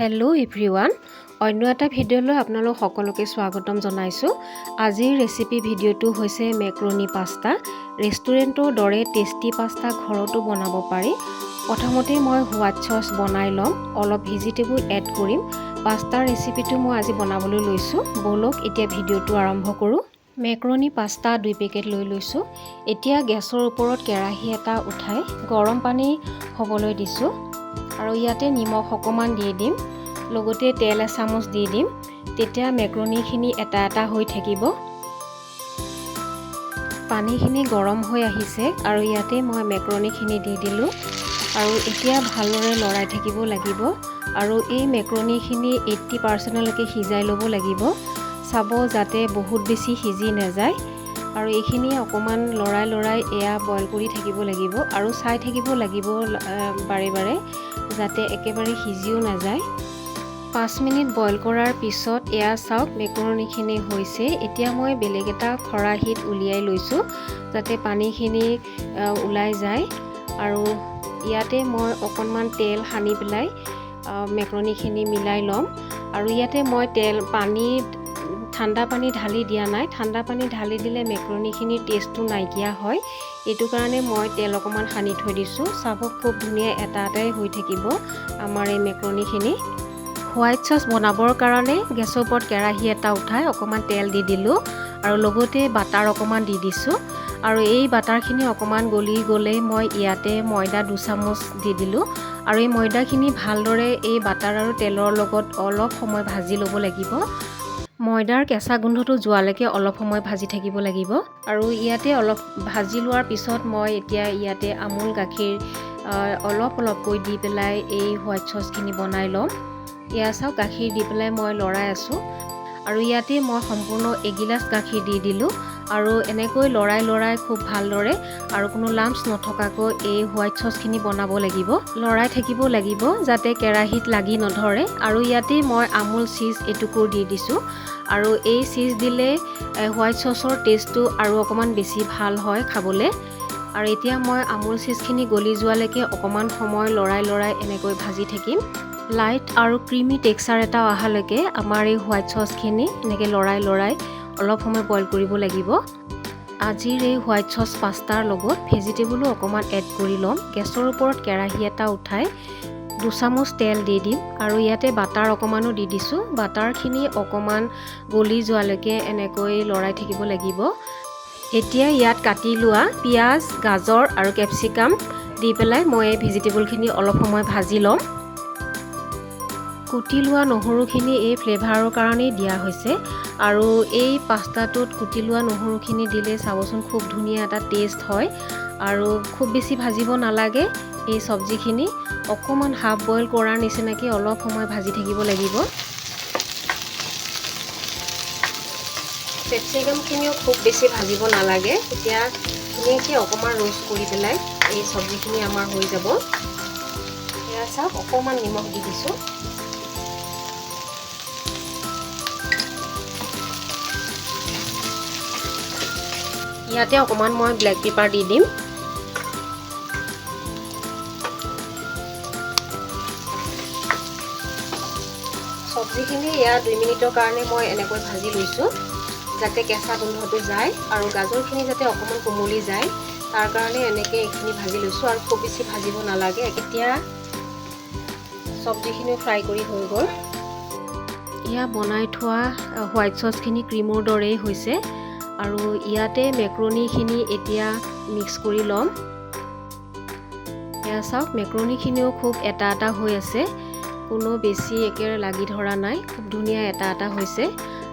Hello' everyone, অন্য এটা ভিডিঅ'লৈ আপোনালোক সকলোকে স্বাগতম জনাইছোঁ। আজিৰ ৰেচিপি ভিডিঅ'টো হৈছে মেক্ৰনি পাস্তা। ৰেষ্টুৰেণ্টৰ দৰে টেষ্টি পাস্তা ঘৰতো বনাব পাৰি। প্ৰথমতে মই হোৱাইট চচ বনাই ল'ম, অলপ ভেজিটেবল এড কৰিম। পাস্তাৰ ৰেচিপিটো মই আজি বনাবলৈ লৈছোঁ। ব'লক, এতিয়া ভিডিঅ'টো আৰম্ভ কৰোঁ। মেক্ৰনি পাস্তা 2 পেকেট লৈ লৈছোঁ। এতিয়া গেছৰ ওপৰত কেৰাহী এটা উঠাই গৰম পানী হ'বলৈ দিছোঁ আৰু ইয়াতে নিমখ অকণমান দি দিম, লগতে তেল এচামুচ দি দিম। তেতিয়া মেক্ৰনিখিনি এটা এটা হৈ থাকিব। পানীখিনি গৰম হৈ আহিছে আৰু ইয়াতে মই মেক্ৰনিখিনি দি দিলোঁ আৰু এতিয়া ভালদৰে লৰাই থাকিব লাগিব আৰু এই মেক্ৰনিখিনি 80%লৈকে সিজাই ল'ব লাগিব। চাব যাতে বহুত বেছি সিজি নাযায়। আৰু এইখিনি অকণমান লৰাই লৰাই এয়া বইল কৰি থাকিব লাগিব আৰু চাই থাকিব লাগিব বাৰে বাৰে, যাতে একেবাৰে সিজিও নাযায়। 5 মিনিট বইল কৰাৰ পিছত এয়া চাওক, মেক্ৰনিখিনি হৈছে। এতিয়া মই বেলেগ এটা খৰাহীত উলিয়াই লৈছোঁ, যাতে পানীখিনি ওলাই যায়। আৰু ইয়াতে মই অকণমান তেল সানি পেলাই মেক্ৰনিখিনি মিলাই ল'ম। আৰু ইয়াতে মই তেল পানী ঠাণ্ডা পানী ঢালি দিয়া নাই। ঠাণ্ডা পানী ঢালি দিলে মেক্ৰনিখিনিৰ টেষ্টটো নাইকিয়া হয়। এইটো কাৰণে মই তেল অকণমান সানি থৈ দিছোঁ। চাব, খুব ধুনীয়া এটা এটাই হৈ থাকিব আমাৰ এই মেক্ৰনিখিনি। হোৱাইট চচ বনাবৰ কাৰণে গেছৰ ওপৰত কেৰাহী এটা উঠাই অকণমান তেল দি দিলোঁ আৰু লগতে বাটাৰ অকণমান দি দিছোঁ। আৰু এই বাটাৰখিনি অকণমান গলি গ'লেই মই ইয়াতে ময়দা 2 চামুচ দি দিলোঁ। আৰু এই ময়দাখিনি ভালদৰে এই বাটাৰ আৰু তেলৰ লগত অলপ সময় ভাজি ল'ব লাগিব। ময়দাৰ কেঁচা গোন্ধটো যোৱালৈকে অলপ সময় ভাজি থাকিব লাগিব। আৰু ইয়াতে অলপ ভাজি লোৱাৰ পিছত মই এতিয়া ইয়াতে আমুল গাখীৰ অলপ অলপকৈ দি পেলাই এই হোৱাইট চচখিনি বনাই ল'ম। এয়া চাওক, গাখীৰ দি পেলাই মই লৰাই আছোঁ আৰু ইয়াতে মই সম্পূৰ্ণ এগিলাচ গাখীৰ দি দিলোঁ। আৰু এনেকৈ লৰাই লৰাই খুব ভালদৰে আৰু কোনো লাম্পছ নথকাকৈ এই হোৱাইট চচখিনি বনাব লাগিব। লৰাই থাকিব লাগিব যাতে কেৰাহীত লাগি নধৰে। আৰু ইয়াতেই মই আমুল চীজ এটুকুৰ দি দিছোঁ। আৰু এই চীজ দিলে হোৱাইট চচৰ টেষ্টটো আৰু অকণমান বেছি ভাল হয় খাবলৈ। আৰু এতিয়া মই আমুল চীজখিনি গলি যোৱালৈকে অকণমান সময় লৰাই লৰাই এনেকৈ ভাজি থাকিম। লাইট আৰু ক্ৰিমি টেক্সাৰ এটা অহালৈকে আমাৰ এই হোৱাইট চচখিনি এনেকৈ লৰাই লৰাই অলপ সময় বইল কৰিব লাগিব। আজিৰ এই হোৱাইট চচ পাস্তাৰ লগত ভেজিটেবলো অকণমান এড কৰি ল'ম। গেছৰ ওপৰত কেৰাহী এটা উঠাই 2 চামুচ তেল দি দিম আৰু ইয়াতে বাটাৰ অকণমানো দি দিছোঁ। বাটাৰখিনি অকণমান গলি যোৱালৈকে এনেকৈ লৰাই থাকিব লাগিব। এতিয়া ইয়াত কাটি লোৱা পিঁয়াজ, গাজৰ আৰু কেপচিকাম দি পেলাই মই এই ভেজিটেবলখিনি অলপ সময় ভাজি ল'ম। কুটি লোৱা নহৰুখিনি এই ফ্লেভাৰৰ কাৰণেই দিয়া হৈছে। আৰু এই পাস্তাটোত কুটি লোৱা নহৰুখিনি দিলে চাবচোন, খুব ধুনীয়া এটা টেষ্ট হয়। আৰু খুব বেছি ভাজিব নালাগে। এই চব্জিখিনি অকণমান হাফ বইল কৰাৰ নিচিনাকৈ অলপ সময় ভাজি থাকিব লাগিব। কেপচিকামখিনিও খুব বেছি ভাজিব নালাগে। এতিয়া ধুনীয়াকৈ অকণমান ৰোষ্ট কৰি পেলাই এই চব্জিখিনি আমাৰ হৈ যাব। এয়া চাওক, অকণমান নিমখ দি দিছোঁ। ইয়াতে অকণমান মই ব্লেক পেপাৰ দি দিম। চব্জিখিনি এয়া 2 মিনিটৰ কাৰণে মই এনেকৈ ভাজি লৈছোঁ, যাতে কেঁচা গোন্ধটো যায় আৰু গাজৰখিনি যাতে অকণমান কোমলি যায়, তাৰ কাৰণে এনেকৈ এইখিনি ভাজি লৈছোঁ। আৰু খুব বেছি ভাজিব নালাগে। এতিয়া চব্জিখিনিও ফ্ৰাই কৰি হৈ গ'ল। এয়া বনাই থোৱা হোৱাইট চচখিনি ক্ৰীমৰ দৰেই হৈছে। আৰু ইয়াতে মেক্ৰনিখিনি এতিয়া মিক্স কৰি ল'ম। এয়া চাওক, মেক্ৰনিখিনিও খুব এটা এটা হৈ আছে। কোনো বেছি একেবাৰে লাগি ধৰা নাই, খুব ধুনীয়া এটা এটা হৈছে।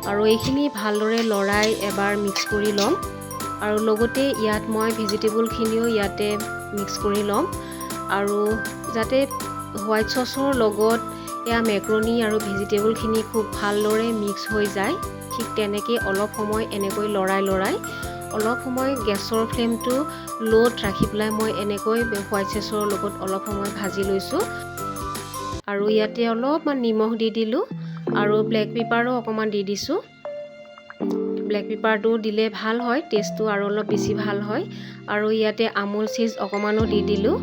আৰু এইখিনি ভালদৰে লৰাই এবাৰ মিক্স কৰি ল'ম আৰু লগতে ইয়াত মই ভেজিটেবলখিনিও ইয়াতে মিক্স কৰি ল'ম। আৰু যাতে হোৱাইট চচৰ লগত এয়া মেক্ৰনি আৰু ভেজিটেবলখিনি খুব ভালদৰে মিক্স হৈ যায়, ঠিক তেনেকৈ অলপ সময় এনেকৈ লৰাই লৰাই অলপ সময় গেছৰ ফ্লেমটো ল'ত ৰাখি পেলাই মই এনেকৈ হোৱাইট চচৰ লগত অলপ সময় ভাজি লৈছোঁ। আৰু ইয়াতে অলপমান নিমখ দি দিলোঁ আৰু ব্লেক পেপাৰো অকণমান দি দিছোঁ। ব্লেক পেপাৰটো দিলে ভাল হয়, টেষ্টটো আৰু অলপ বেছি ভাল হয়। আৰু ইয়াতে আমুল চীজ অকণমানো দি দিলোঁ।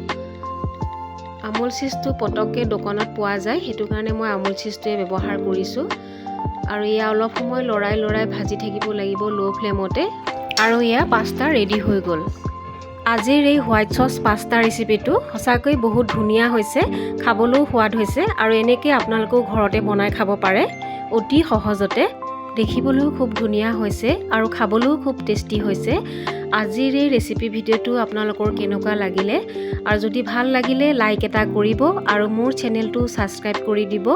আমুল চীজটো পটককৈ দোকানত পোৱা যায়, সেইটো কাৰণে মই আমুল চীজটোৱে ব্যৱহাৰ কৰিছোঁ। আৰু এয়া অলপ সময় লৰাই লৰাই ভাজি থাকিব লাগিব ল' ফ্লেমতে। আৰু এয়া পাস্তা ৰেডি হৈ গ'ল। আজিৰ এই হোৱাইট চচ পাস্তা ৰেচিপিটো সঁচাকৈ বহুত ধুনীয়া হৈছে, খাবলৈও সোৱাদ হৈছে আৰু এনেকৈ আপোনালোকেও ঘৰতে বনাই খাব পাৰে অতি সহজতে। দেখিবলৈও খুব ধুনীয়া হৈছে আৰু খাবলৈও খুব টেষ্টি হৈছে। আজিৰ এই ৰেচিপি ভিডিঅ'টো আপোনালোকৰ কেনেকুৱা লাগিলে? আৰু যদি ভাল লাগিলে লাইক এটা কৰিব আৰু মোৰ চেনেলটো ছাবস্ক্ৰাইব কৰি দিব।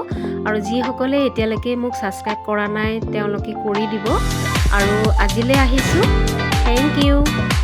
আৰু যিসকলে এতিয়ালৈকে মোক ছাবস্ক্ৰাইব কৰা নাই, তেওঁলোকে কৰি দিব। আৰু আজিলৈ আহিছোঁ। Thank U.